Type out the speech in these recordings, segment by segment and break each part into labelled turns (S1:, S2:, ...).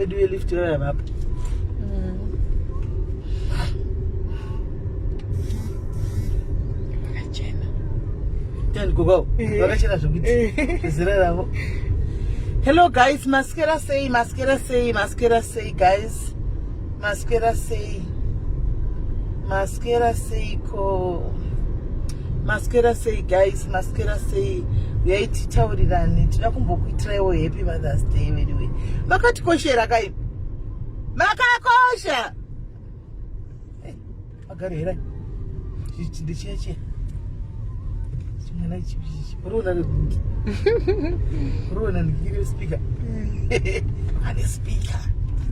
S1: vedu velift vaya vapo.
S2: Vakachena.
S1: Tani gogo.
S2: Eh.
S1: Vakachena zvekuti.
S2: Eh.
S1: Zera ravo. Hello guys, maskera sei, maskera sei, maskera sei guys. Maskera sei. Maskera sei ko. Maskera sei guys, maskera sei. Uyai titaurirane, tinoda kumbokuitiraiwo happy Mother's Day anyway. Makatikoshera kai. Makakosha. Eh, agare here. Ndichiya chiya. Chimwana ichi. Uriona regungi. Uriona ndikiri speaker. Ane speaker.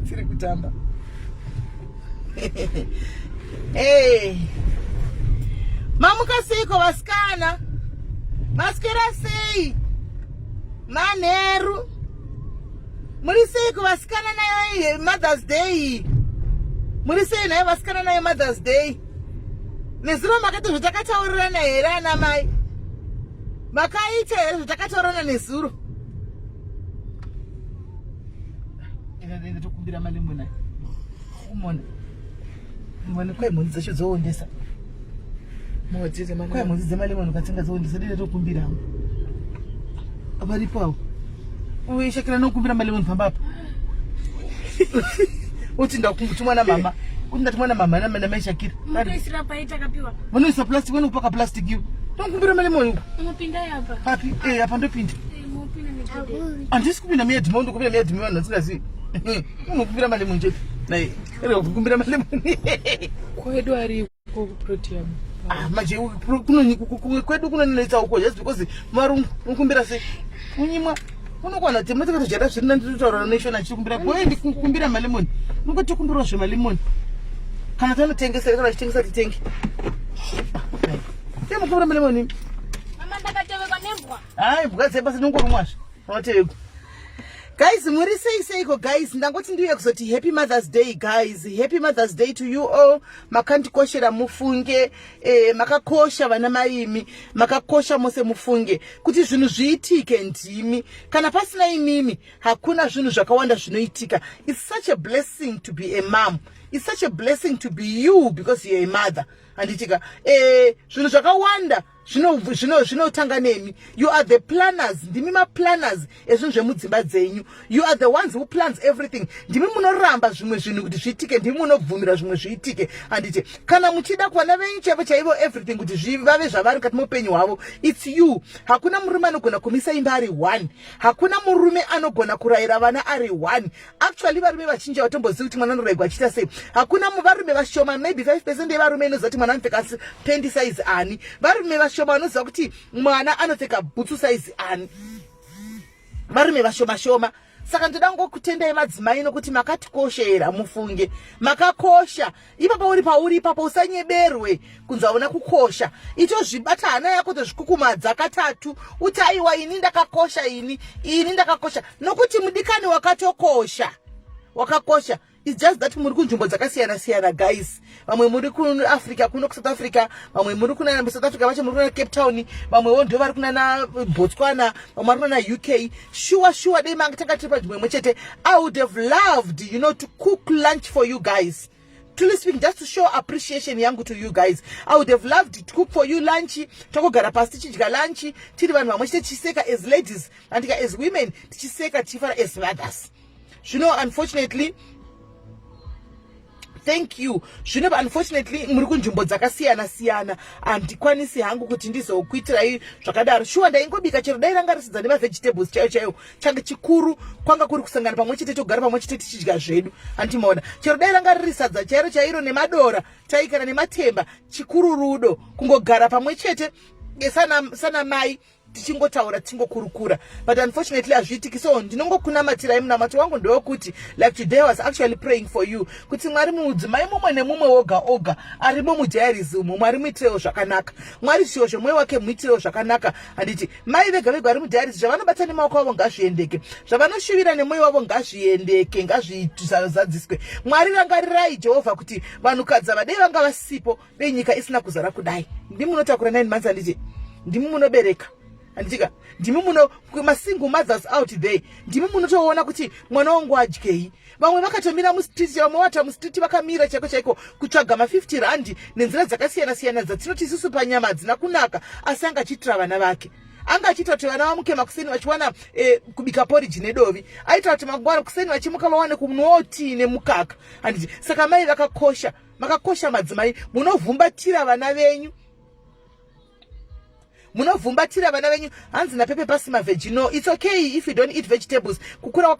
S1: Tiri kutamba. Hey. Mamuka seiko vasikana? Masikera sei? Manheru. Muri seiko vasikana nayo Mother's Day? Muri sei nayo vasikana nayo Mother's Day? Nezuro makaita zvatakataurirana here ana mai? Makaita here zvatakataurirana nezuro? Enda tokumbira malemon aya. Umona. Mone kwai mhodzi dzacho dzoondesa.
S2: Mhodzi dzemalemon.
S1: Kwai mhodzi dzemalemon ukatsenga dzoondesa denda tokumbira hangu. Varipo avo. Uye shakira nokumbira malemon pamba apa. Uti ndakutumwa namama. Uti ndatumwa namama namai Shakira.
S3: Munoisira pai takapiwa.
S1: Vanoisa plastic vanokupaka plastic iwo. Tokumbira malemon uko.
S3: Unopinda apa.
S1: Papi? Eh apa ndopinda.
S3: Eh mupinda negedhe.
S1: Handisi kupinda muyadhi mao ndokupinda muyadhi mevanhu vasingazivi. Unokumbira malemon chete. Nai. Rega kukumbira malemon.
S2: Kwedu ariko kuprotium.
S1: Ah, manje kuno kwedu kunonetsa uko just because marungu unokumbira sei? Unyimwa unokwana tema tikatodyara zviri nani totaura neshona achikumbira koye ndikukumbira malemon. Unongotikumbirawo zvemalemon. Kana tanotengesa kana achitengesa titenge. Temukumbira malemon.
S3: Mama ndakatevekwa nembwa.
S1: Hayi mbwa dzebasa nongorumwazve. Unotevekwa. Guys, muri sei seiko guys? Ndangoti ndiuye kuzoti happy Mother's Day guys. Happy Mother's Day to you all. Makandikoshera mufunge, eh, makakosha vana maimi, makakosha mose mufunge kuti zvinhu zviitike ndimi. Kana pasina imimi, hakuna zvinhu zvakawanda zvinoitika. It's such a blessing to be a mom. It's such a blessing to be you because you're a mother. Handitika. Eh, zvinhu zvakawanda zvinotanga nemi. You are the planners. Ndimi maplanners ezvinhu zvemudzimba dzenyu. You are the ones who plans everything. Ndimi munoramba zvimwe zvinhu kuti zviitike, ndimi munobvumira zvimwe zviitike. Handiti kana muchida kuvana venyu chaivo chaivo everything kuti zvivave zvavari mukati meupenyu hwavo, it's you. Hakuna murume anogona kumisa imba ari one. Hakuna murume anogona kurayira vana ari one. Actually varume vachinji vatombozivi kuti mwana anorayigwa achiita sei. Hakuna varume vashoma, maybe 5% yevarume inoziva kuti mwana anopfeka pendi size ani. Varume vashoma vanoziva kuti mwana anopfeka bhutsu size ani. Varume vashoma shoma. Saka ndoda ngokutendai madzimai nokuti makatikoshera mufunge. Makakosha. Ipapo uri pauri ipapo usanyeberwe kunzi hauna kukosha. Itozvibata hana yako tozvikukumadza katatu uti aiwa ini ndakakosha ini. Ini ndakakosha. Nokuti mudikani wakatokosha. Wakakosha. It's just that muri kunzvimbo dzakasiyana siyana guys. Vamwe muri kuAfrica kuno kuSouth Africa, vamwe muri kuna South Africa vacho muri kuna Cape Town, vamwewo ndo vari kunana Botswana, vamwe vari kunana UK. Sure sure dai manga tanga tiri panzvimbo imwe chete. I would have loved, you know, to cook lunch for you guys. Truly speaking, just to show appreciation yangu to you guys. I would have loved to cook for you lunch. Tokogara pasi tichidya lunch, tiri vanhu vamwe chete tichiseka as ladies, andika as women, tichiseka tichifara as mothers. Zvino unfortunately, thank you. Zvino unfortunately muri kunzvimbo dzakasiyana siyana, handikwanisi hangu kuti ndizokuitirai zvakadaro. Shuwa ndaingobika chero dai ranga risidza nemavegetables chaiyo chaiyo. Change chikuru kwanga kuri kusangana pamwe chete togara pamwe chete tichidya zvedu. Handimaona chero dai ranga riri sadza chairo chairo nemadora taikana nematemba, chikuru rudo kungogara pamwe chete sana mai tichingotaura tichingokurukura, but unfortunately hazviitiki. So ndinongokunamatirai. Munamato wangu ndewekuti, like today I was actually praying for you kuti Mwari mudzimai mumwe nemumwe woga oga arimo mudiaries umu, Mwari muitirewo zvakanaka. Mwari zviyo zvemwoyo wake muitirewo zvakanaka. Handiti mai vega vega vari mudiaries, zvavanobata nemaoko avo ngazviendeke, zvavanoshuvira nemwoyo wavo ngazviendeke, ngazvizadziswe. Mwari rangarirai Jehovha kuti vanhukadzi ava dai vanga vasipo, dei nyika isina kuzara kudai. Ndimi munotakura 9 months, handiti ndimi munobereka. Handitika ndimi muno masingle mothers out there, ndimi munotoona kuti mwana wangu adyei. Vamwe vakatomira mustreet, vamwe vata mustreet vakamira chaiko chaiko kutsvaga ma50 rand nenzira dzakasiyana siyana dzatinoti isusu panyama hadzina kunaka, asi anga achiitira vana vake, anga achiita kuti vana vamuke makuseni vachiwana kubika poriji nedovi, aita kuti mangwana kuseni vachimuka vawane kunwawo tii nemukaka, handiti? Saka mai vakakosha, makakosha madzimai. Munovhumbatira vana venyu, munovhumbatira vana venyu. Hanzi naPepe pasi maveggie. No, it's okay if you don't eat vegetables. Kukura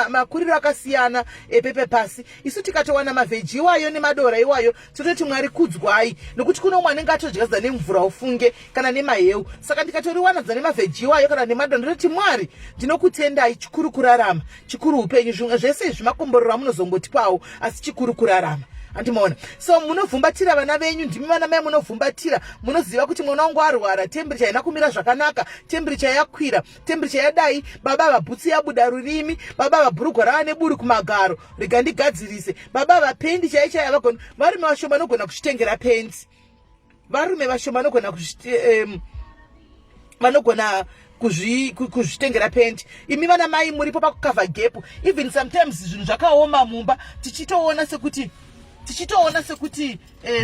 S1: makuriro akasiyana epepe pasi. Isu tikatowana maveggie iwayo nemadora iwayo, tototi Mwari kudzwai, nokuti kuno umwe anenge atodya nemvura ufunge kana nemaheu. Saka ndikatoriwana dza nemaveggie iwayo kana nemadora, ndinoti Mwari ndinokutendai. Chikuru kurarama, chikuru upenyu. Zvimwe zvese izvi makomborero amunozongotipawo, asi chikuru kurarama, handimaona? So munovhumbatira vana venyu, ndimi vana mai munovhumbatira. Munoziva kuti mwana wangu arwara, temperature haina kumira zvakanaka, temperature yakwira, temperature yadai, baba vabhutsi yabuda rurimi, baba vabhurugwa rava neburi kumagaro, rega ndigadzirise, baba vapendi chai chai havagoni. Varume vashoma vanogona kuzvitengera pendi, varume vashoma vanogona kuzvitengera pendi. Imi vana mai muripo pakucover gap. Even sometimes zvinhu zvakaoma mumba, tichitoona sekuti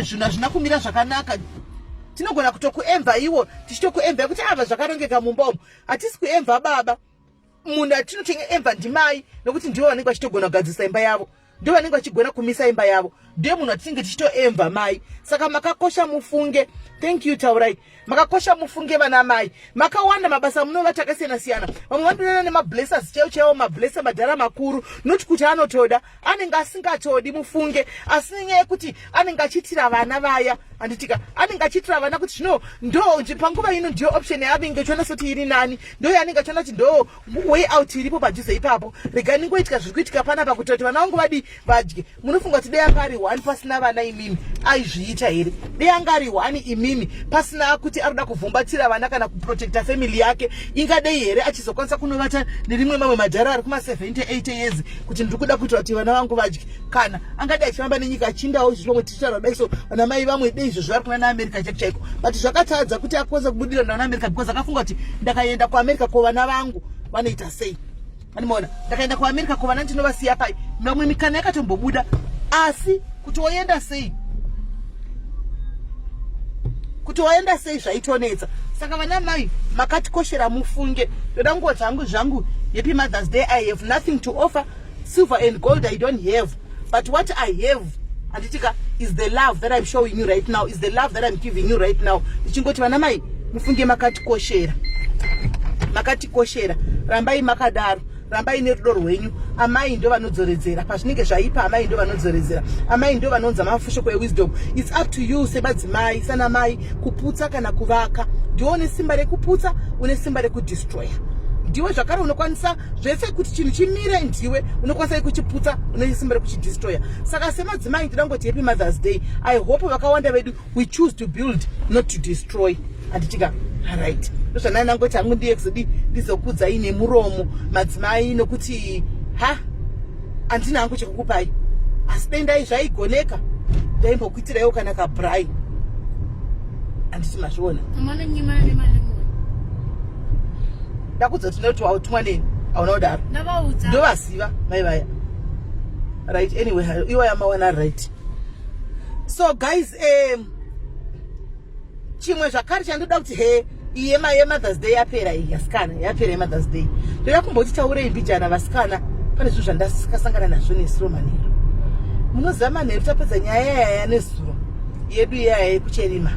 S1: zvinhu hazvina kumira zvakanaka, tinogona kutokuenvy iwo, tichitokuenvy kuti ava zvakarongeka mumba umu. Hatisi kuenvy baba. Munhu atinotenga ndimai, nokuti ndivo vanenge vachitogona kugadzirisa imba yavo, ndo vanenge vachigona kumisa imba yavo, ndiye munhu atinenge tichitoenvy mai. Saka makakosha mufunge. Thank you, Taurai. Makakosha mufunge vana mai. Makawanda mabasa munovata akasiyana siyana. Vamwe vanodonana nemablessers chaiwo chaiwo, mablesser madhara makuru, not kuti anotoda, anenge asingatodi mufunge, asi nenyaya yekuti anenge achiitira vana vaya, handitika? Anenge achiitira vana kuti zvino ndo panguva ino ndiyo option yaanenge achiona soti iri nani, ndo yaanenge achiona kuti ndo way out iripo padhuze ipapo. Rega ningoitika zviri kuitika panapa kuitira kuti vana vangu vadi vadye. Munofunga kuti dei anga ari one pasina vana imimi, aizviita here? Dei anga ari one imimi pasina kuti ari kuda kuvhumbatira vana kana kuprotecta family yake, ingadei here achizokwanisa kunovata nerimwe mamwe madhara ari kuma78 years kuti ndiri kuda kuitira kuti vana vangu vadye? Kana angadai achifamba nenyika achindawo izvo vamwe tichitaura dai so, vana mai vamwe dei izvozvo vari kuna naAmerica chaiko chaiko, but zvakatadza kuti akwanisa kubudira naana America because akafunga kuti ndakaenda kuAmerica, ko vana vangu vanoita sei? Animaona, ndakaenda kuAmerica, ko vana ndinovasiya pai? Mamwe mikana yakatombobuda, asi kuti woenda sei, kuti waenda sei, zvaitonetsa. Saka vana mai makatikoshera mufunge. Ndoda kungoti hangu zvangu happy Mother's Day. I have nothing to offer. Silver and gold I don't have, but what I have, handitika, is the love that I'm showing you right now, is the love that I'm giving you right now. Ndichingoti vana mai mufunge, makatikoshera, makatikoshera. Rambai makadaro, rambai nerudo rwenyu. Amai ndo vanodzoredzera pazvinenge zvaipa, amai ndo vanodzoredzera, amai ndo vanonza mafushoko ewisdom. It's up to you semadzimai, sana mai, kuputsa kana kuvaka. Ndiwe une simba rekuputsa, une simba rekudestroya. Ndiwe zvakare unokwanisa zvese kuti chinhu chimire, ndiwe unokwanisa kuchiputsa, une simba rekuchidestroya. Saka semadzimai ndinoda kungoti happy Mother's Day. I hope vakawanda vedu we choose to build, not to destroy, handitika? Right, ndozvanai nangoti hangu ndiye kuzodi ndizokudzai nemuromo madzimai, nokuti ha, handina hangu chekukupai, asi dai zvaigoneka ndaimbokuitiraiwo kana kabraai, handiti mazviona?
S3: Amanonyimana nemalemoni.
S1: Ndakudza kuti ndinoti wautumwa neni, hauna kudaro.
S3: Ndavaudza.
S1: Ndovaziva mai vaya. Right, anyway, iwa yamawana. Right, so guys, chimwe zvakare chandoda kuti he, iye yeMother's Day yapera iyi, asikana, yapera yeMother's Day. Ndoda kumboti taurei mbijana vasikana. Pane zvinhu zvandakasangana nazvo nezuro manheru. Munoziva, manheru tapedza nyaya yaya nezuro yedu iyaya yekucherima,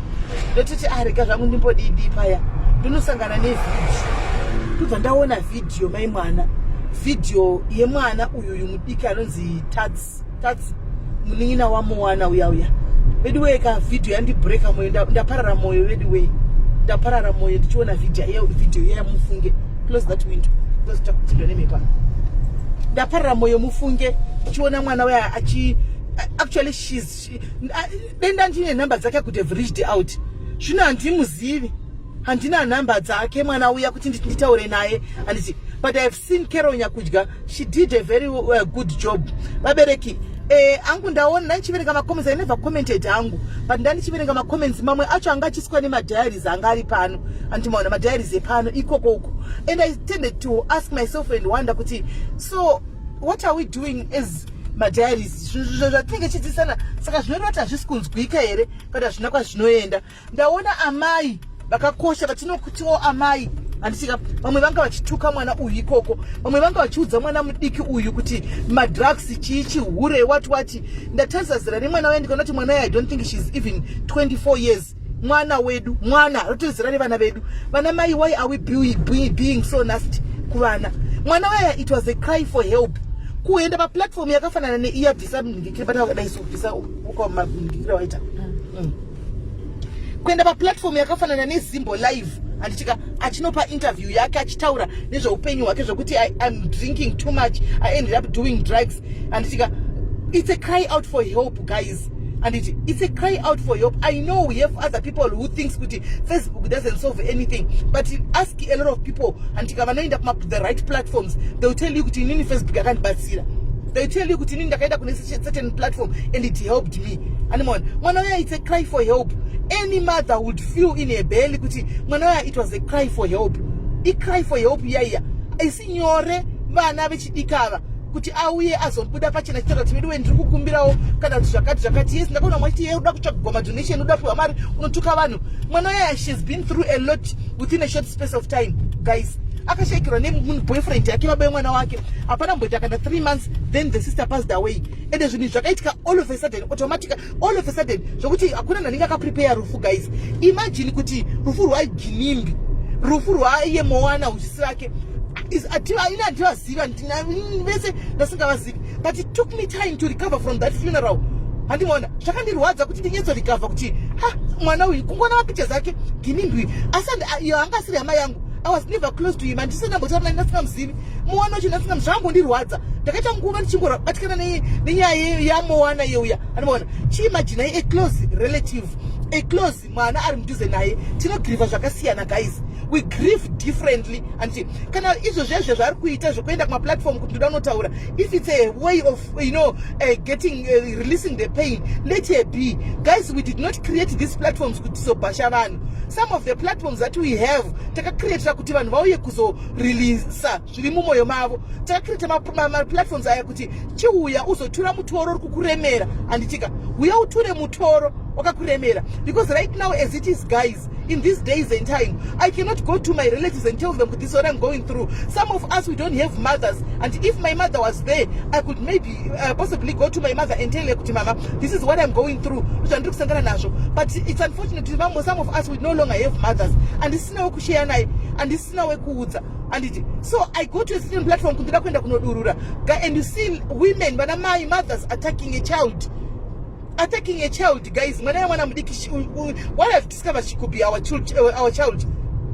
S1: ndototi arega zvangu ndimbodidi paya, ndinosangana nevhidhiyo. Ndobva ndaona vhidhiyo mai mwana, vhidhiyo yemwana uyuyu mudiki anonzi Tats, Tats munin'ina waMoana uya uya. Vedu wee, kavhidhiyo yandibreaka mwoyo. Ndaparara mwoyo vedu wee, ndaparara mwoyo ndichiona vhidhiyo iya mufunge. Close that window because takupindwa nemhepo. Ndaparara mwoyo mufunge ndichiona mwana uya achi actually she's she, denda ndine nhamba dzake, could have reached out. Zvino handimuzivi, handina nhamba dzake mwana uya kuti nditaure naye, handiti? But I have seen Carol Nyakudya, she did a very good job. Vabereki, Angu ndaona ndandichiverenga macomments. I never commented hangu, but ndandichiverenga macomments. Mamwe acho anga achiswa nemadiaries anga ari pano, andimaona madiaries epano ikoko uko, and I tended to ask myself and wonder kuti, so what are we doing as madiaries zvatinenge chidzidzisana? Saka zvinoreva kuti hazvisi kunzwika here kana hazvina kwazvinoenda? Ndaona amai vakakosha vatinokutiwo amai, handisika, vamwe vanga vachituka mwana uyu ikoko, vamwe vanga vachiudza mwana mudiki uyu kuti madrugs chii, chihure, what what. Ndatarisa zera remwana waye, ndikaona kuti mwana uyu, I don't think she's even 24 years. Mwana wedu, mwana rotori zera revana vedu. Vana mai, why are we being so nasty kuvana? Mwana waya, it was a cry for help kuenda paplatform yakafanana neiya. Bvisa mundikiri pata wakadai so, bvisa ukamundikira waita. Kuenda paplatform yakafanana neZimbo Live, handitika, achinopa interview yake achitaura nezveupenyu hwake, zvokuti I'm drinking too much, I ended up doing drugs, handitika, it's a cry out for help, guys. Anditi it's a cry out for help. I know we have other people who thinks kuti Facebook doesn't solve anything, but ask a lot of people, handitika, vanoenda kuma the right platforms, they will tell you kuti inini Facebook yakandibatsira. They tell you kuti inini ndakaenda kune certain platform and it helped me. Animona mwana uya, it's a cry for help. Any mother would feel in her belly kuti mwana uya, it was a cry for help. Icry for help iyaiya isi nyore vana vechidiki ava kuti auye azobuda pachena chitaura kuti veduwe, ndiri kukumbirawo kana kuti zvakati zvakati. Yes, ndakaona mwachiti ye uda kutsvagwa madonation, uda kupiwa mari, unotuka vanhu. Mwana uya, she's been through a lot within a short space of time, guys. Akashayikirwa nemuboyfriend yake, baba yemwana wake. Hapana mboita kana 3 months, then the sister passed away. Ende zvinhu zvakaitika all of a sudden, automatic, all of a sudden, zvokuti hakuna munhu anenge akaprepare rufu. Guys, imagine kuti rufu rwaGinimbi, rufu rwaiye Moana, usisi vake, ina handivaziva vese, ndasingavazivi, but it took me time to recover from that funeral. Handimaona zvakandirwadza kuti ndinyatsorecover kuti ha, mwana uyu, kungoona mapictures ake, Ginimbi, asi iyo anga asiri hama yangu. I was never close to him, handisina mbotaura naye, ndasingamuzivi. Muwana wacho ndasingamu, zvangondirwadza. Ndakaita nguva ndichingobatikana nenyaya yaMoana yeuya. Handimaona, chiimaginai a close relative, a close mwana ari mudhuze naye. Tinogrieva zvakasiyana, guys. We grieve differently. Anditi kana izvo zvezve zvaari kuita zvokuenda kumaplatform kuti ndoda unotaura, if it's a way of getting releasing the pain, let her be. Guys, we did not create these platforms kuti tizobhasha vanhu. Some of the platforms that we have, takacreatira kuti vanhu vauye kuzoreleasa zviri mumwoyo mavo. Takacreata maplatforms aya kuti chiuya uzotura mutoro uri kukuremera. Handitika, uya uture mutoro wakakuremera, because right now, as it is, guys, in these days and time, I cannot go to my relatives and tell them this is what I'm going through. Some of us, we don't have mothers, and if my mother was there, I could maybe possibly go to my mother and tell her kuti, "Mama, this is what I'm going through, zvandiri kusangana nazvo." But it's unfortunate, vamwe, some of us, we no longer have mothers. Handisina wekushare naye, handisina wekuudza, anditi? So I go to a certain platform kuti ndoda kuenda kunodurura, and you see women, vana mai, mothers attacking a child, attacking a child. Guys, mwana yemwana mudiki, what I've discovered, she could be our child, our child,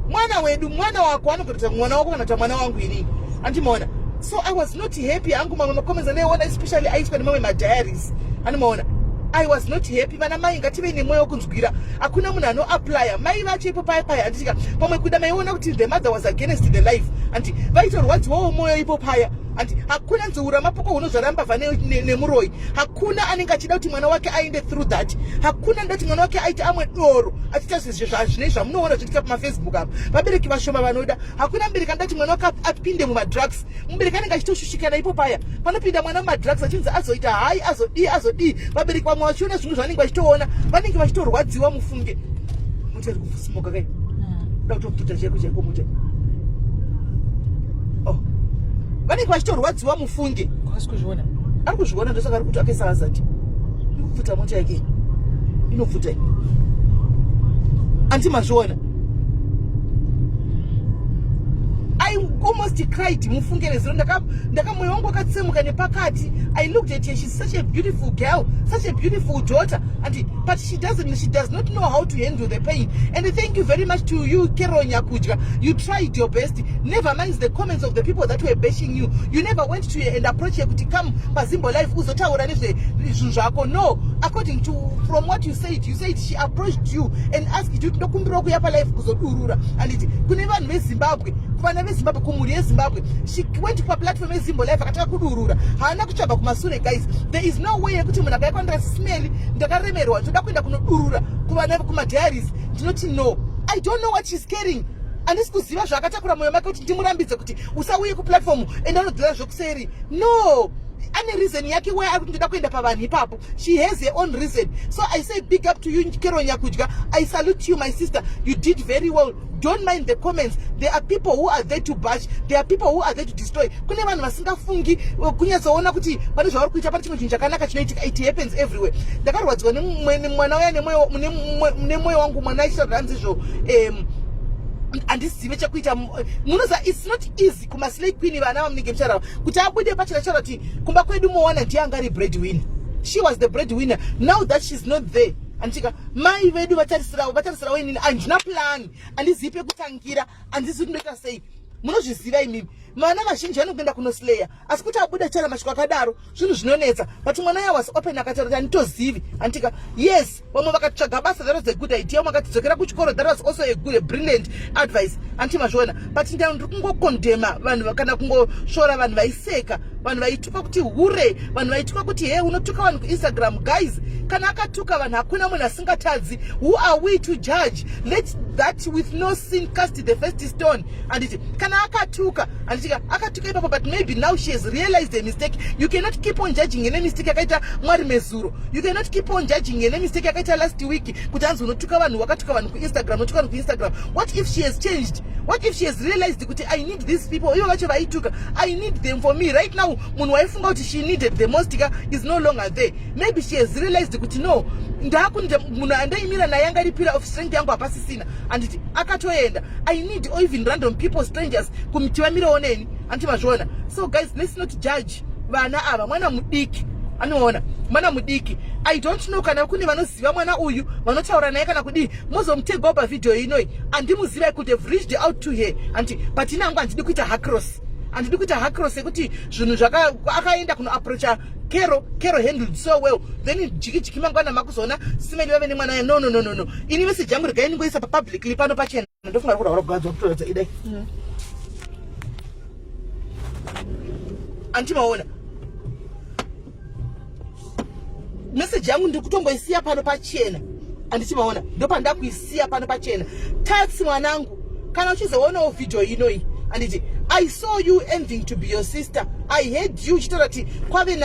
S1: mwana wedu, mwana wako anogona, mwana wako kana kuti mwana wangu inini. Andimaona? So I was not happy hangu. Mamwe macomments andaiona, especially aitwa nemamwe madiaries, andimaona, I was not happy. Vana mai, ngative nemwoyo wekunzwira. Hakuna munhu anoapplya mai vacho ipo paya paya, handitika? Pamwe kuda maiona kuti the mother was against the life, andi vaitorwadziwawo mwoyo ipo paya. Andi hakuna nzou ramapoko hunozvara mbavha nemuroyi. Hakuna anenge achida kuti mwana wake aende through that. Hakuna anoda kuti mwana wake aite amwe doro, achiita zvine zvamunoona zviitika pamafacebook apa. Vabereki vashoma vanoda. Hakuna mubereki anoda kuti mwana wake apinde mumadrugs. Mubereki anenge achitoshushikana ipo paya panopinda mwana mumadrugs, achinzi azoita hai, azodii, azodii. Vabereki vamwe vachiona zvinhu zvavanenge vachitoona, vanenge vachitorwadziwa. Mufunge muti ari kusmoka kai, da kutopfuta chaiko chaiko muti. Oh, vanenge vachitorwadziwa, mufunge.
S2: Kwasi kuzviona.
S1: Ari kuzviona, ndosaka ari kuti akaisa hazard. Inopfuta mota yake, inopfuta. Anti mazviona? I almost cried, mufunge. Nezuro ndaka mwoyo wangu wakatsemuka nepakati. I looked at her. She's such a beautiful girl, such a beautiful daughter, and but she does not know how to handle the pain. And thank you very much to you, Kero Nyakudya. You tried your best. Never mind the comments of the people that were bashing you. You never went to her and approach her kuti come paZimbo Live uzotaura nezvezvinhu zvako. No, according to from what you said, you said she approached you and asked you, "Ndokumbirawo kuya palive kuzodurura," anditi, kune vanhu veZimbabwe. Kuvana veZimbabwe, kumhuri yeZimbabwe. She went paplatform yeZimbo Life, akatanga kudurura. Haana kutsvaga kumasure. Guys, there is no way yekuti munhu akaikwa ndakasmeli, ndakaremerwa, ndoda kuenda kunodurura kuvana kumadiaries. Ndinoti no, I don't know what she's carrying. Handisi kuziva zvaakatakura mwoyo make kuti ndimurambidze kuti usauye kuplatform, enda unodzira zvekuseri. No, ane reason yake why ari kuti ndoda kuenda pavanhu ipapo. She has her own reason. So I say big up to you, Kero Nyakudya. I salute you, my sister. You did very well. Don't mind the comments. There are people who are there to bash. There are people who are there to destroy. Kune vanhu vasingafungi kunyatsoona kuti pane zvavari kuita, pane chimwe chinhu chakanaka chinoitika. It happens everywhere. Ndakarwadziwa nemwana uya nemwoyo wangu. Mwana achitaura hanzizvo, handizive chekuita. Munoziva, it's not easy kumaslay queen, vana vamunenge mucharava, kuti abude pachena chara kuti kumba kwedu Mowana ndiye anga ari bread winner. She was the bread winner. Now that she's not there, andichika mai vedu vatarisirawo, vatarisirawo. Inini handina plan, handizivi pekutangira, handizivi kuti ndoita sei. Munozviziva imimi, vana vazhinji vanokuenda kunoslaya, asi kuti abude chara masviko akadaro, zvinhu zvinonetsa. But mwana ya was open, akataura kuti handitozivi, handika. Yes, vamwe vakatsvaga basa, that was a good idea. Vamwe vakatidzokera kuchikoro, that was also a good, a brilliant advice, handiti mazviona? But ndiri kungokondema vanhu kana kungosvora vanhu vaiseka, vanhu vaituka kuti hure, vanhu vaituka kuti he, unotuka vanhu kuInstagram. Guys, kana akatuka vanhu, hakuna munhu asingatadzi. Who are we to judge? Let that with no sin cast the first stone, handiti? Kana akatuka, handitika, akatuka ipapo, but maybe now she has realized a mistake. You cannot keep on judging ene mistake yakaita mwari mezuro. You cannot keep on judging ene mistake yakaita last week, kuti hanzi unotuka vanhu, wakatuka vanhu kuInstagram, unotuka vanhu kuInstagram. What if she has changed? What if she has realized kuti I need these people? Ivo vacho vaituka, I need them for me right now. Munhu waifunga kuti she needed the most ka is no longer there. Maybe she has realized kuti no, ndakunde munhu andaimira naye anga iri pillar of strength yangu hapasisina, handiti? Akatoenda. I need even random people, strangers, kuti vamirewo neni, handiti mazviona? So guys, let's not judge vana ava. Mwana mudiki, anoona mwana mudiki. I don't know kana kune vanoziva mwana uyu, vanotaura naye kana kudii, mozomutegawo pavhidhiyo inoi. Handimuziva. I could have reached out to her, handiti? But inangu handidi kuita hacross, handidi kuita hacross yekuti zvinhu zvaka akaenda kunoapproacha Kero. Kero handled so well. Then jiki jiki, mangwana makuzoona simeli vave nemwana. No, no, no, no, no. Ini message yangu regai ndingoisa papublicly pano pachena. Ndofunga kurahura kugadzwa kutoradza idai, andimaona message yangu ndiri kutongoisiya pano pachena, andichimaona? Ndopandakuisiya pano pachena. Tatsi mwanangu, kana uchizoonawo vhidhiyo inoi, anditi, I saw you envying to be your sister. I heard you uchitaura kuti kwave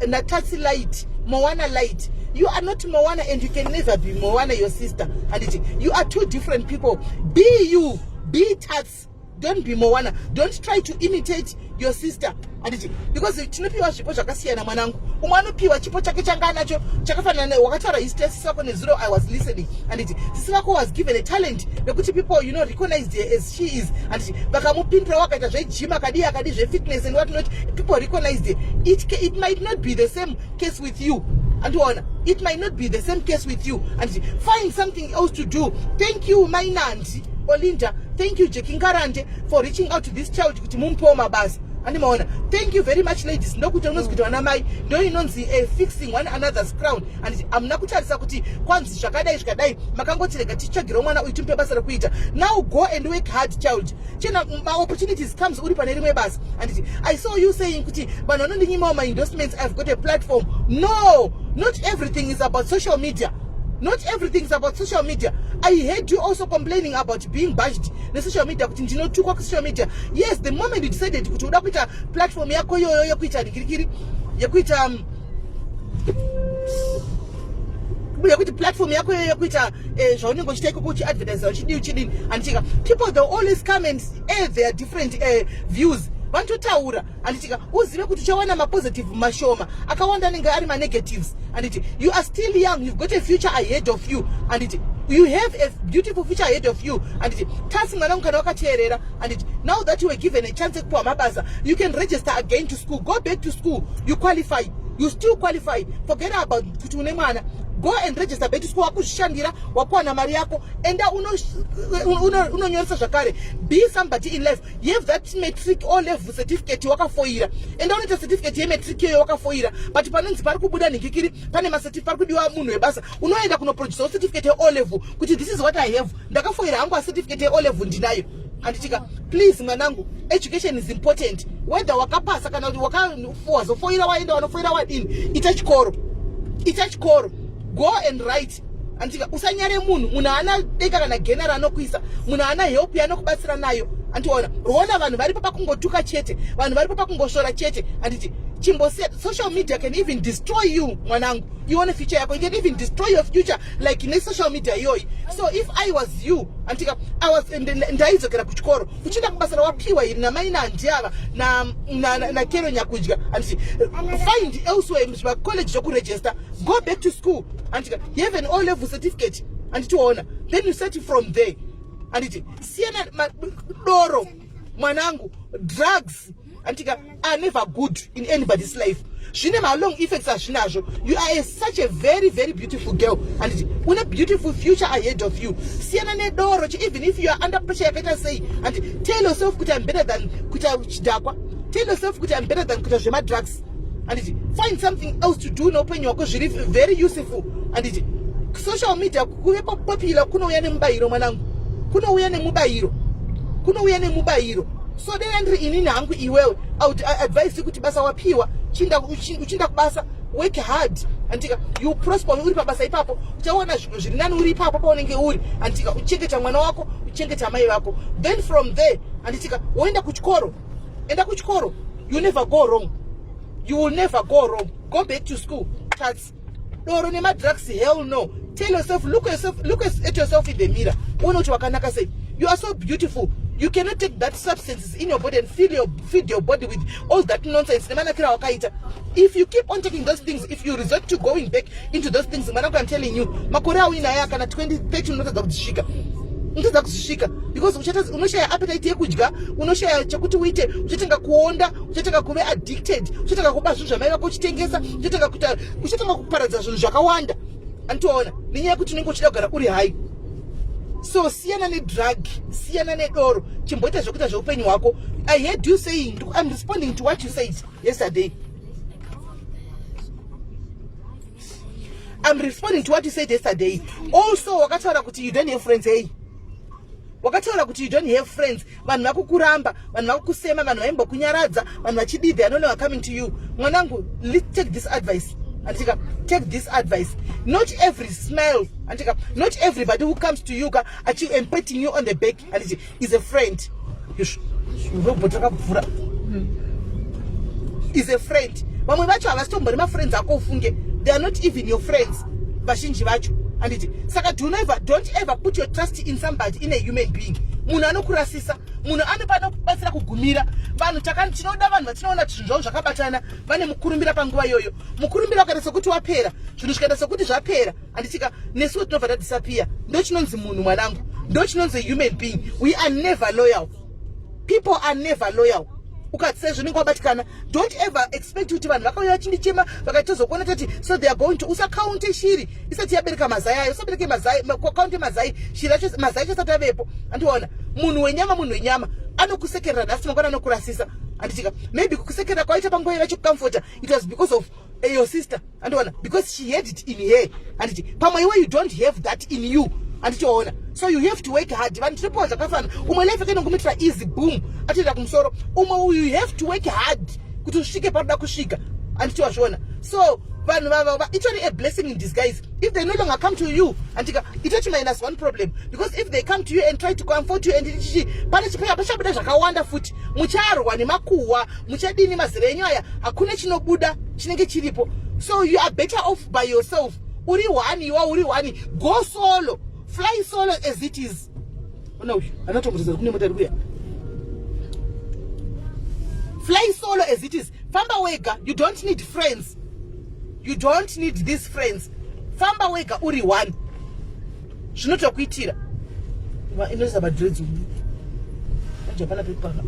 S1: naTatsi na Light, Mowana Light. You are not Mowana and you can never be Mowana, your sister, anditi? You are two different people. Be you, be Tats. Don't be Mowana. Don't try to imitate your sister, anditi? Because tinopiwa zvipo zvakasiyana, mwanangu. Umwe anopiwa chipo chake changa anacho chakafanana. Wakataura history yasisi vako nezuro. I was listening, anditi? Sisi vako was given a talent nekuti people recognized her as she is, anditi? Vakamupindura, wakaita zvegym, akadii, akadii, zvefitness and what not. People recognized her. It might not be the same case with you, andiona? It might not be the same case with you, anditi? Find something else to do. Thank you, Mainandi Olinda. Thank you, Jekingarande, for reaching out to this child kuti mumupewo mabasa, andimaona? Thank you very much, ladies. Ndokuti unonzi kuti vana mai, ndo inonzi fixing one another's crown, anditi? Hamuna kutarisa kuti kwanzi zvakadai zvikadai, makangotirega titsvagirawo mwana uyu, timupe basa rekuita. Now go and work hard, child. Chena maopportunities comes uri pane rimwe basa, anditi? I saw you saying kuti vanhu vanondinyimawo maendorsements. I've got a platform. No, not everything is about social media. Not everything is about social media. I heard you also complaining about being bashed nesocial media, kuti ndinotukwa kusocial media. Yes, the moment you decided kuti uda kuita platform yako iyoyo yekuita rikirikiri, yekuti platform yako iyoyo yekuita zvaunenge uchiita ikoko, uchiadvertisa, uchidii, uchidini, handitika? People, they always come and air their different views. Vanototaura, handitika? Uzive kuti uchawana mapositive mashoma, akawanda anenge ari manegatives, handiti? You are still young. You've got a future ahead of you, handiti? You have a beautiful future ahead of you, handiti? Tasi mwanangu, kana wakateerera, handiti, now that you were given a chance yekupiwa mabasa, you can register again to school. Go back to school. You qualify, you still qualify. Forget about kuti une mwana. Go and register back to school. Wakuzvishandira, wakuwana mari yako, enda unonyoresa zvakare. Be somebody in life. You have that matric O level certificate, wakafoira. Enda unoita certificate yematric iyoyo, wakafoira. But panonzi pari kubuda nhingikiri, pane macertificate, pari kudiwa munhu webasa, unoenda kunoproducawo certificate yeo level kuti this is what I have. Ndakafoira hangu, a certificate yeo level ndinayo. Handitika, please mwanangu, education is important. Whether wakapasa kana kuti wakawazofoira, waenda wanofoira wadini, ita chikoro, ita chikoro, go and write. Handitika, usanyare munhu. Munhu haana deka kana gena raanokuisa, munhu haana help yaanokubatsira nayo. Andiona rwona vanhu varipo pakungotuka chete, vanhu varipo pakungosvora chete. Handiti chimbosiya social media can even destroy you, mwanangu. Ione future yako. You can even destroy your future like nesocial media iyoyi. So if I was you, andika, I was ndaidzokera kuchikoro. Uchienda kubasa rawapiwa iri namai nandi ava nakero nyakudya, anditi find elsewhere zvimacollege zvokuregister. Go back to school. Andika, you have an O level certificate, anditi waona, then you start from there. Anditi siyana doro, mwanangu. Drugs, andika, are never good in anybody's life. Zvine malong effects azvinazvo. You are such a very, very beautiful girl. Anditi une beautiful future ahead of you. Siyana nedoro. Even if you are under pressure yakaita sei, andi tell yourself kuti I'm better than kuita chidhakwa. Tell yourself kuti I'm better than kuita zvemadrugs. Anditi find something else to do neupenyu hwako zviri very useful. Anditi social media, kuve popular kunouya nemubayiro, mwanangu, kunouya nemubayiro, kunouya nemubayiro. So dai ndiri inini hangu iwewe, I would advise you kuti basa wapiwa, uchinda kubasa, work hard. Andika, you prosper uri pabasa ipapo. Uchaona zvinhu zviri nani uri ipapo paunenge uri. Andika, uchengeta mwana wako, uchengeta mai vako, then from there, anditika, woenda kuchikoro. Enda kuchikoro, you never go wrong, you will never go wrong. Go back to school. Tats doro nemadrugs, hell no. Tell yourself, look yourself, look at yourself in the mirror, uone kuti wakanaka sei. You are so beautiful. You cannot take that substances in your body and feed your body with all that nonsense nemanakiro awakaita. If you keep on taking those things, if you resort to going back into those things, mwanangu, I'm telling you, makore auinaye kana 20 30 unotadza kudzisvika, unotadza kuzvisvika, because unoshaya appetite yekudya, unoshaya chekuti uite, uchatenga kuonda, uchatanga kuve addicted, uchatanga kuba zvinhu zvamai vako uchitengesa, uchatanga kuita, uchatanga kuparadza zvinhu zvakawanda. Anditoona nenyaya yekuti unenge uchida kugara uri high. So siyana nedrug, siyana nedoro, chimboita zvekuita zveupenyu hwako. I heard you saying, I'm responding to what you said yesterday, I'm responding to what you said yesterday. Also wakataura kuti you don't have friends. Hey, wakataura kuti you don't have friends. Vanhu vakukuramba, vanhu vakukusema, vanhu vaimbokunyaradza, vanhu vachidii, they are no longer coming to you. Mwanangu, take this advice. Andika, take this advice. Not every smile, andika, not everybody who comes to you ka achi and patting you on the back, anditi, is a friend. Robot rakabvura. Is a friend. Vamwe vacho havasitombori mafriends ako, ufunge. They are not even your friends, vazhinji vacho. Anditi saka do never, don't ever put your trust in somebody, in a human being. Munhu anokurasisa, munhu anopa anobatsira kugumira. Vanhu tinoda vanhu vatinoona kuti zvinhu zvavo zvakabatana, vane mukurumbira panguva iyoyo. Mukurumbira ukaita sekuti wapera, zvinhu zvikaita sekuti zvapera, handitika, nesuwo tinobva tadisappear. Ndo chinonzi munhu, mwanangu, ndo chinonzi human being. We are never loyal. People are never loyal. Ukati sezvo unenge wabatikana, don't ever expect kuti vanhu vakauya vachindichema vakatozokuona tati so they are going to. Usakaunte shiri isati yabereka mazai ayo. Usabereke mazai, kaunte mazai, shiri yacho mazai acho asati avepo. Andiona munhu wenyama, munhu wenyama anokusekerera nhasi, mangwana anokurasisa. Anditika maybe kukusekerera kwaita panguva vachikucomforta, it was because of your sister. Andiona, because she had it in her. Anditi pamwe iwe you don't have that in you. Anditiona, so you have to work hard. Vanhu tinopiwa zvakafana. Umwe life yake inongomuitira easy, boom, atoenda kumusoro. Umwe, you have to work hard kuti usvike paroda kusvika. Anditi wazviona? So vanhu vava itori a blessing in disguise if they no longer come to you. Andika, itoti minus one problem, because if they come to you and try to comfort you and chichi, pane pachabuda zvakawanda futi. Mucharwa nemakuhwa, muchadini, mazera enyu aya, hakuna chinobuda chinenge chiripo. So you are better off by yourself. Uri one, iwa uri one. Go solo, fly solo as it is. Ona uyu anotombotedza kune mota iri kuya. Fly solo as it is. Famba wega. You don't need friends, you don't need these friends. Famba wega uri one, zvinotokuitira. Inoisa madreads umu manje hapana pekupaka.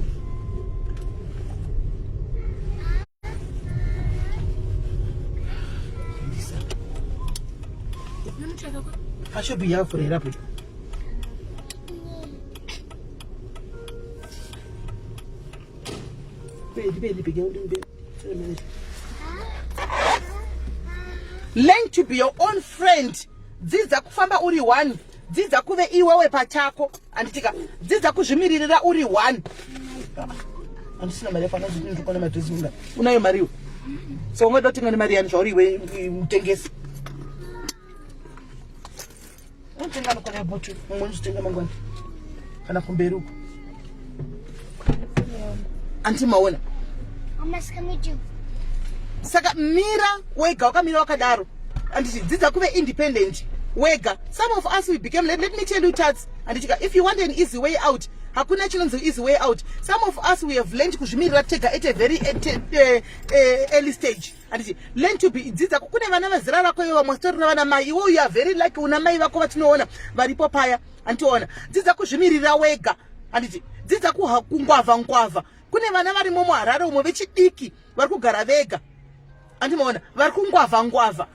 S1: Pashopi yavhura apo. Bedi, bedi, bedi, bedi. Learn to be your own friend. Dzidza kufamba uri one. Dzidza kuve iwewe pachako, handitika? Dzidza kuzvimiririra uri one. Andisina mari yafana ndikona madresi unga. Unayo mari iwe? So ungada kutenga nemari yani zvauri iwe mutengesi? Unotenga anokwana bhutu, mumwe unozotenga mangwana kana kumberi uko. Anti maona. Saka mira wega, wakamira wakadaro. Anditi dzidza kuve independent wega. Some of us, we became, let me tell you, Tats, anditi if you want an easy way out, hakuna chinonzi easy way out. Some of us, we have learned kuzvimirira tega at a very early stage, handiti? Learn to be, dzidza. Kune vana vezera rako ivo vamwe sitori navana mai. Iwo you are very lucky, una mai vako vatinoona varipo paya, handitiona? Dzidza kuzvimirira wega, handiti? Dzidza kungwavha ngwavha. Kune vana varimo muHarare umwe vechidiki vari kugara vega, andimaona? Vari kungwavha ngwavha,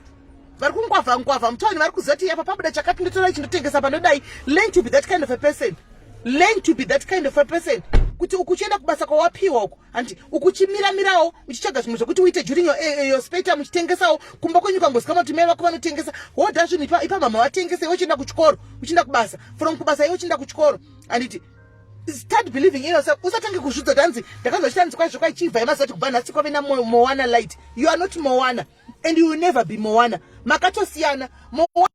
S1: vari kungwavha ngwavha mutauni, vari kuziva kuti apa pabuda chakati, ndotora ichi ndotengesa panodai. Learn to be that kind of a person. Learn to be that kind of a person, kuti ukuchienda kubasa kwawapiwa uku, handiti? Ukuchimiramirawo uchitsvaga zvimwe zvekuti uite during your spare time, uchitengesawo kumba kwenyu. Ukangozikama kuti mai vako vanotengesa, hodha zvinhu, ipa mama vatengese, iwe uchienda kuchikoro, uchienda kubasa, from kubasa iwe uchienda kuchikoro, handiti? Start believing in yourself. Usatange kuzvidza kuti hanzi ndakanzwa chitanzi kwazvo kwaichibva yemazuva kuti kubva nhasi kwave naMoana light. You are not Moana and you will never be Moana. Makatosiyana. Moana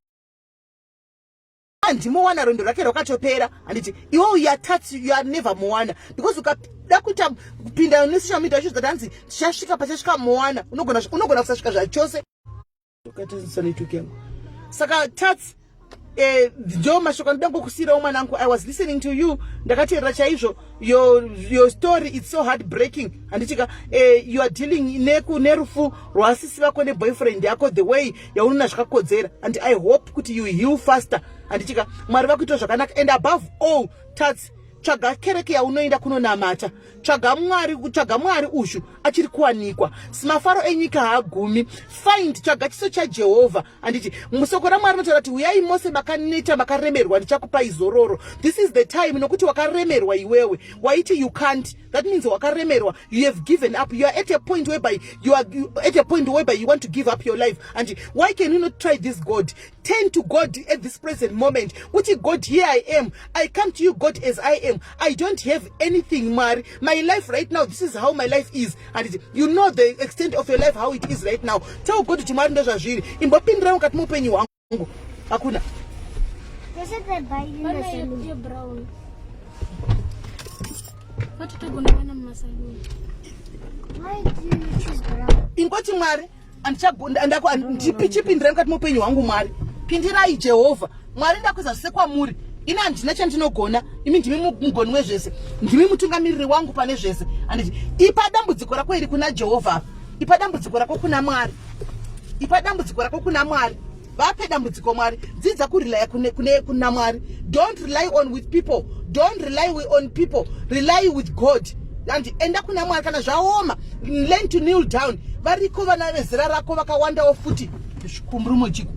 S1: ndiMoana, rwendo rwake rwakatopera, handiti? Iwo you are touch, you are never Moana, because ukada kuita kupinda nesocial media uchiudza kuti hanzi tichasvika pachasvika Moana, unogona kusasvika zvachose. Ukatasisa network yangu. Saka Tats, ndo mashoko anoda ngokusiyirawo mwanangu. I was listening to you, ndakateerera chaizvo your story. It's so heart breaking, handitika? You are dealing nerufu rwasisi vako neboyfriend yako the way yaunona zvakakodzera, and I hope kuti you heal faster, handitika? Mwari vakuita zvakanaka. And above all, Tats, tsvaga kereke yaunoenda kunonamata. Tsvaga Mwari, tsvaga Mwari ushu achiri kuwanikwa. Mafaro enyika haagumi. Find, tsvaga chiso chaJehovha, handiti? Musoko raMwari rinotaura kuti, "Uyai mose makaneta, makaremerwa, ndichakupai zororo." This is the time, nokuti wakaremerwa iwewe. Waiti you can't, that means wakaremerwa. You have given up. You are at a point whereby you are at a point whereby you want to give up your life. And why can you not try this God? Turn to God at this present moment kuti, "God, here I am. I come to you, God, as I am. I don't have anything, Mwari. My life right now, this is how my life is." And you know the extent of your life, how it is right now. Tell God kuti, "Mwari, ndozvazviri, imbopindirai mukati muupenyu hwangu." Hakuna.
S4: They said they buy you in the
S3: Pane
S4: saloon.
S3: yebrown. Vatotogona mumasaluni.
S4: Why do you choose brown?
S1: Ingoti, "Mwari, chipindirai mukati muupenyu hwangu. Mwari, pindirai. Jehovha Mwari, ndakuisa zvese kwamuri. Ini handina chandinogona, imi ndimi mugoni wezvese, ndimi mutungamiriri wangu pane zvese," handiti? Ipa dambudziko rako iri kuna Jehovha. Ipa dambudziko rako kuna Mwari. Ipa dambudziko rako kuna Mwari. Vape dambudziko Mwari. Dzidza kurelaya kuna Mwari. Don't rely on with people. Don't rely on people, rely with God. And enda kuna Mwari kana zvaoma. Learn to kneel down. Variko vana vezera rako vakawandawo futi. Kumurume chiko,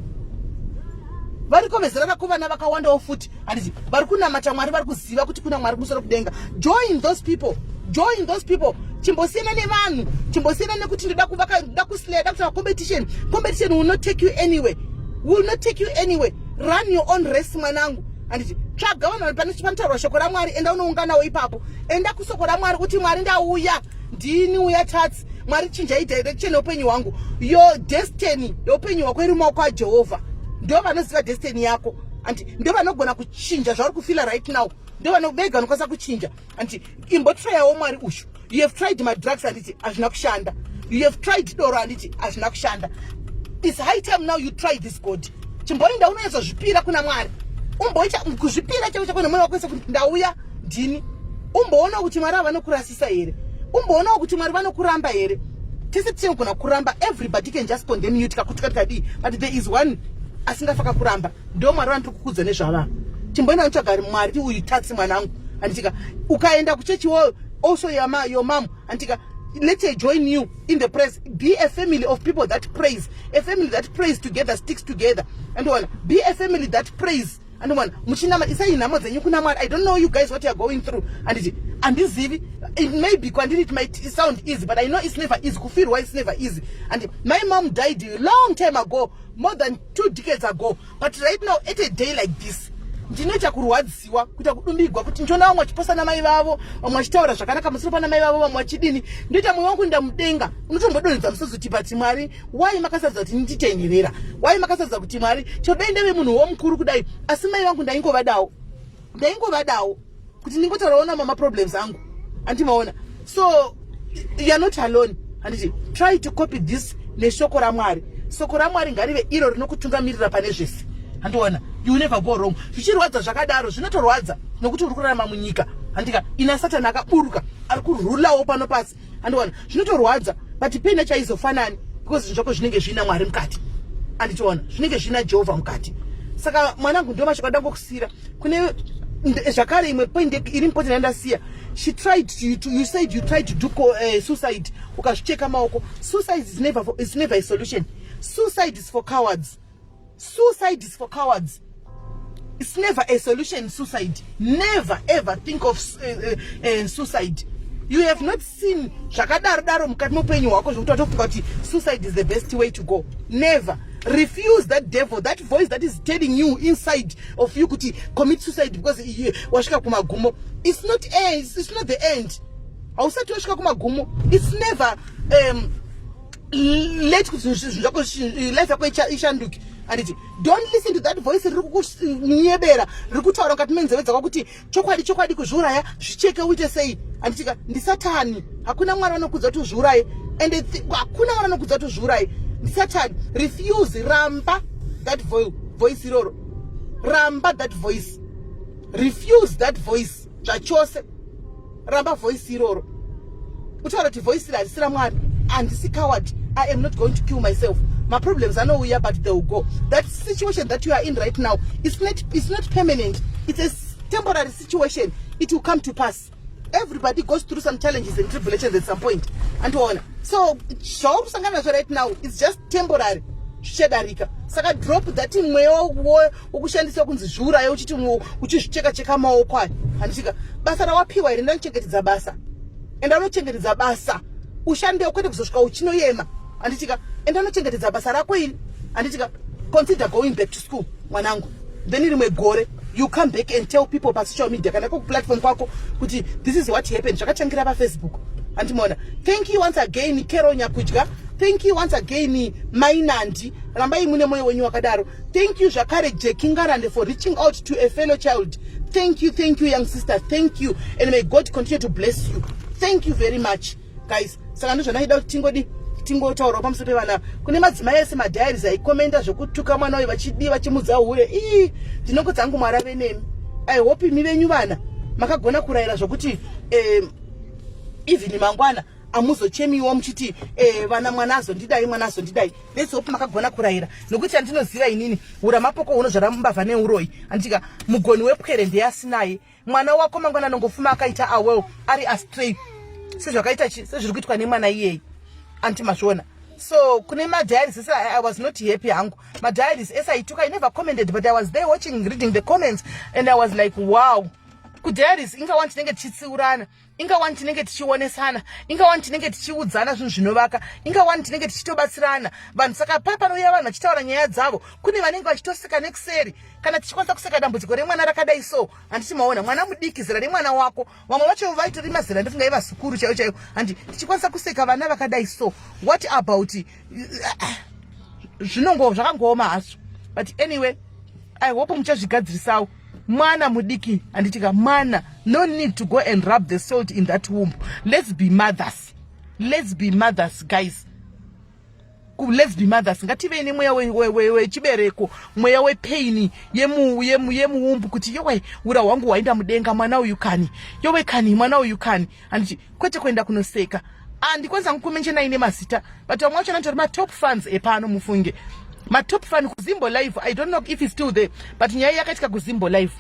S1: variko vezera rako vana vakawandawo futi, handiti? Vari kunamata Mwari, vari kuziva kuti kuna Mwari kumusoro kudenga. Join those people, join those people. Chimbosiyana nevanhu, chimbosiyana nekuti ndoda kuvaka, ndoda kuslay, ndoda kuita competition. Competition will not take you anywhere, will not take you anywhere. Run your own race, mwanangu, handiti? Tsvaga vanhu panotaurwa shoko raMwari, enda unounganawo ipapo. Enda kusoko raMwari kuti, "Mwari, ndauya, ndini uya Tatsi. Mwari, chinjai direction yeupenyu hwangu." Your destiny yeupenyu hwako iri mumaoko aJehovha. Ndo vanoziva destiny yako, andi ndo vanogona kuchinja zvauri kufeela right now. Ndo vega vanokwanisa kuchinja, andi imbotrayawo Mwari ushu. You have tried madrugs, handiti? Hazvina kushanda. You have tried doro, handiti? Hazvina kushanda. It's high time now you try this God. Chimboenda unonyatsozvipira kuna Mwari, umboita kuzvipira chako chako nemwoyo wako wese kuti, "Ndauya, ndini." Umboonawo kuti Mwari havanokurasisa here. Umboonawo kuti Mwari vanokuramba here. Tese tinogona kuramba. Everybody can just condemn you, tikakutuka, tikadii, but there is one asingafa kuramba, ndo Mwari vandiri kukudza nezvava. Chimboenda unotsvaga Mwari uyu, Tatsi mwanangu, handitika? Ukaenda kuchechiwo also, your mom, handitika? Let her join you in the prayers. Be a family of people that prays. A family that prays together sticks together. Andiona? Be a family that prays. Andiona? Muchinama, isai nhamo dzenyu kuna Mwari. I don't know you guys what you are going through, handiti? Handizivi. It may be kwandiri it might sound easy, but I know it's never easy. Kufirwa, it's never easy. And my mom died a long time ago, more than 2 decades ago, but right now, at a day like this, Ndinoita kurwadziwa, kuita kudumbigwa kuti ndiona vamwe vachiposa namai vavo, vamwe vachitaura zvakanaka musoro pana mai vavo, vamwe vachidini. Ndoita mwoyo wangu nda mudenga unotombodonhedza musodzi kuti, but Mwari, wai makasadza kuti nditenherera? Wai makasadza kuti, Mwari, chodai ndave munhu womukuru kudai, asi mai vangu ndaingovadawo, ndaingovadawo kuti ndingotaurawo namo maproblems angu, andimaona? So you are not alone, handiti? Try to copy this neshoko raMwari. Soko raMwari ngarive iro rinokutungamirira pane zvese, handiona? You never go wrong. Zvichirwadza zvakadaro, zvinotorwadza nokuti uri kurarama munyika, handika, ina Satani akaburuka ari kurulawo pano pasi, handiona? Zvinotorwadza, but pain yacho haizofanani because zvinhu zvako zvinenge zvina Mwari mukati, anditiona? Zvinenge zvina Jehovha mukati. Saka mwanangu, ndo mashoko adangokusiyira. Kune zvakare imwe point iri important yandasiya. She tried to, you said you tried to do suicide, ukazvicheka maoko. Suicide is never a solution. Suicide is for cowards. Suicide is for cowards. It's never a solution, suicide. Never ever think of suicide. You have not seen zvakadaro daro mukati meupenyu hwako zvokuti watofunga kuti suicide is the best way to go. Never. Refuse that devil, that voice that is telling you inside of you kuti commit suicide because wasvika kumagumo. It's not end, it's not the end. Hausati wasvika kumagumo. It's never late kuti zvinhu zvako, life yako ishanduke, handiti? Don't listen to that voice riri kukunyebera, riri kutaura mukati menzeve dzako kuti chokwadi, chokwadi, kuzviuraya, zvicheke, uite sei, handitika? Ndisatani. Hakuna Mwari vanokudza kuti uzviuraye, and hakuna Mwari vanokudza kuti uzviuraye. Ndisatani. Refuse, ramba that voice iroro. Ramba that voice. Refuse that voice zvachose. Ramba voice iroro, utaura kuti voice iri harisi raMwari. Handisi coward. I am not going to kill myself. Maproblems anouya, but they will go. That situation that you are in right now, it's not permanent. It's a temporary situation. It will come to pass. Everybody goes through some challenges and tribulations at some point, andiona? So zvauri kusangana nazvo right now, it's just temporary, zvichadarika. Saka drop that mweya wokushandiswa kunzi zviuraye, uchiti uchizvicheka cheka maoko ayo, handitika? Basa rawapiwa here, ndanochengetedza basa. Enda unochengetedza basa, ushandewo, kwete kuzosvika uchinoyema, handitika? Enda unochengetedza basa rako iri, handitika? Consider going back to school, mwanangu. Then rimwe gore you come back and tell people pasocial media kana kuplatform kwako kuti this is what happened, zvakatangira paFacebook, handimona? Thank you once again, Kero Nyakudya. Thank you once again, Mainandi. Rambai mune mwoyo wenyu wakadaro. Thank you zvakare, Jacki Ngarande, for reaching out to a fellow child. Thank you, thank you, young sister. Thank you, and may God continue to bless you. Thank you very much, guys. Saka ndozvandaida kuti tingodi tingotaurawo pamusoro pevana. Kune madzimai ese madiaries aikomenda zvekutuka mwana uyu, vachidii, vachimudza hure, ii, ndinongodza hangu, Mwari ave nemi. I hope imi venyu vana makagona kurayira zvokuti even mangwana amuzochemiwo muchiti vana, mwana azondidai, mwana azondidai. Let's hope makagona kurayira, nokuti andinoziva inini, ura mapoko unozvara mbavha neuroi, anditika? Mugoni wepwere ndeasinaye. Mwana wako mangwana anongofuma akaita awel ari astray, sezvakaita sezviri kuitwa nemwana iyeye, anti mazviona? So kune madiaries ese, I was not happy hangu. Madiaries ese aituka, I never commented, but I was there watching, reading the comments, and I was like, wow. Kudiaries ingawani tinenge tichitsiurana, ingawani tinenge tichionesana, ingawani tinenge tichiudzana zvinhu zvinovaka, ingawani tinenge tichitobatsirana vanhu. Saka pa panouya vanhu vachitaura nyaya dzavo, kune vanenge vachitoseka nekuseri. Kana tichikwanisa kuseka dambudziko remwana rakadai so, handiti maona mwana mudiki, zera remwana wako, vamwe vacho vaitori mazera, ndifunga ivazukuru chaivo chaivo, handi? Tichikwanisa kuseka vana vakadai so, what about zvinongo zvakangooma hazvo? But anyway, I hope muchazvigadzirisawo. Mwana mudiki, handitika? Mwana, no need to go and rub the salt in that womb. Let's be mothers. Let's be mothers, guys. Let's be mothers. Ngativei nemweya wechibereko, mweya wepain yemuwomb, kuti yowe, ura hwangu hwaenda mudenga, mwana uyu kani, yowe kani, mwana uyu kani, handiti? Kwete kuenda kunoseka. Handikwanisa kukumenchenai nemazita, but vamwe vacho vanotori matop fans epano, mufunge, matop fan kuZimbo Live. I don't know if it's still there, but nyaya yakaitika kuZimbo Live,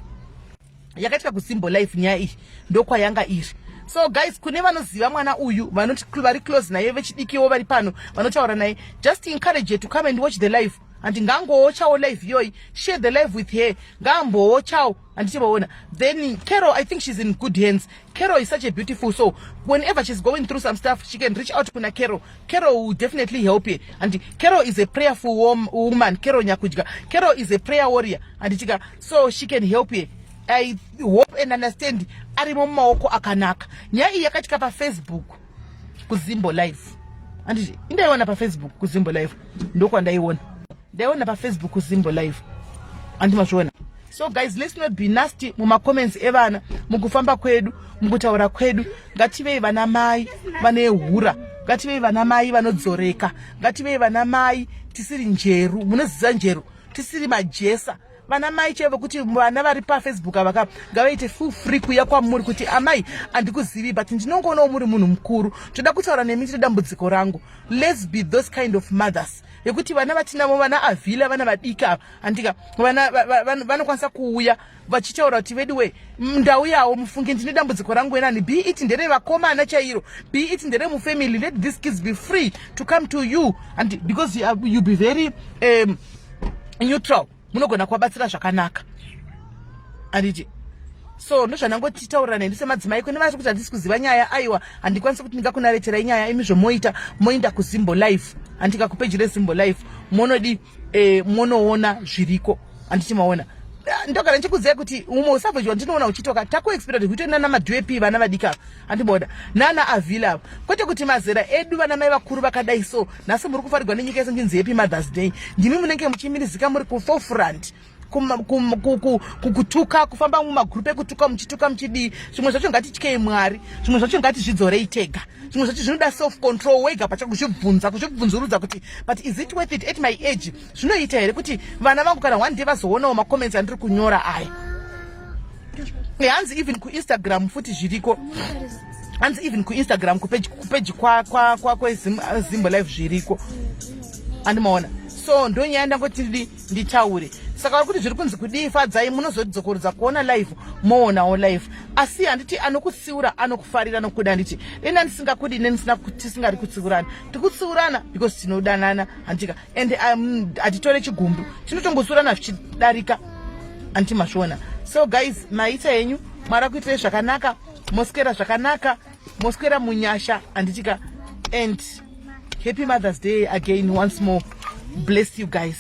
S1: yakaitika kuZimbo Live nyaya iyi, ndokwayanga iri. So guys, kune vanoziva mwana uyu, vanoti vari close naye, vechidikiwo vari pano vanotaura naye, just encourage her to come and watch the live. Handi ngangoochawo live iyoyi, share the live with her, ngaamboochawo, handiti vaona? Then Carol, I think she's in good hands. Carol is such a beautiful soul. Whenever she's going through some stuff, she can reach out kuna Carol. Carol will definitely help her. And Carol is a prayerful woman. Carol Nyakudya, Carol is a prayer warrior, handitika? So she can help her. I hope and understand arimo mumaoko akanaka. Nyaya iyi yakaitika paFacebook kuZimbo Live, handiti? Indaiona paFacebook kuZimbo Live, ndokwandaiona. Ndaiona paFacebook kuZimbo Live, handimazviona? So guys, let's not be nasty mumacomments evana. Mukufamba kwedu, mukutaura kwedu, ngativei vana mai vane hura, ngativei vana mai vanodzoreka, ngativei vana mai tisiri njeru. Munoziva njeru, tisiri majesa. Vana mai chaivo kuti vana vari paFacebook ava ngavaite feel free kuuya kwamuri kuti, "Amai, handikuzivi, but ndinongoonawo muri munhu mukuru, toda kutaura nemi, tine dambudziko rangu." Let's be those kind of mothers yekuti vana vatinavo, vana avhila, vana vadiki ava, handika? Vana vanokwanisa kuuya vachitaura kuti, "Veduwe, ndauyawo mufunge, ndine dambudziko rangu enani," be it nderevakomana chairo, be it nderemufamily. Let these kids be free to come to you, and because you be very neutral, munogona kuvabatsira zvakanaka, handiti? So ndozvanangotitaurira nendi semadzimai. Kune vari kuti handisi kuziva nyaya, aiwa, handikwanisi kuti ndingakunareterai nyaya. Imi zvomoita, moenda kuZimbo Live, handika? Kupeji reZimbo Live monodi monoona zviriko, handiti maona? Ndogara ndichikuziva kuti umwe usavhejwa ndinoona uchitoka takuexpecta kuti kutoenda namadhuep vana vadiki ava, handiboda nana avhila ava, kwete kuti mazera edu vana mai vakuru vakadai. So nhasi muri kufarirwa nenyika yese nchinzi Happy Mother's Day, ndimi munenge muchimirizika muri kuforefront kutuka, kufamba mumagurupu ekutuka, muchituka, muchidii. Zvimwe zvacho ngatityei Mwari, zvimwe zvacho ngatizvidzorei tega, zvimwe zvacho zvinoda self control wega pacha, kuzvibvunza, kuzvibvunzurudza kuti, "But is it worth it at my age? Zvinoita here kuti vana vangu kana one day vazoonawo macomments andiri kunyora aya?" Hanzi even kuInstagram futi zviriko. Hanzi even kuInstagram, kupeji kweZimbo Live zviriko, andimaona? So ndonyaya ndangoti nditaure. Saka vari kuti zviri kunzi kudii Fadzai, munozodzokorodza kuona live, moonawo live. Asi handiti anokutsiura anokufarira nokuda? Handiti dena ndisingakudi, netisingari kutsiurana, tikutsiurana because tinodanana, handitika? And hatitore chigumbu, tinotongotsiurana zvichidarika, handiti mazviona? So guys, maita henyu. Mwari akuitirai zvakanaka, moswera zvakanaka, moswera munyasha, handitika? And happy Mother's Day again, once more. Bless you guys.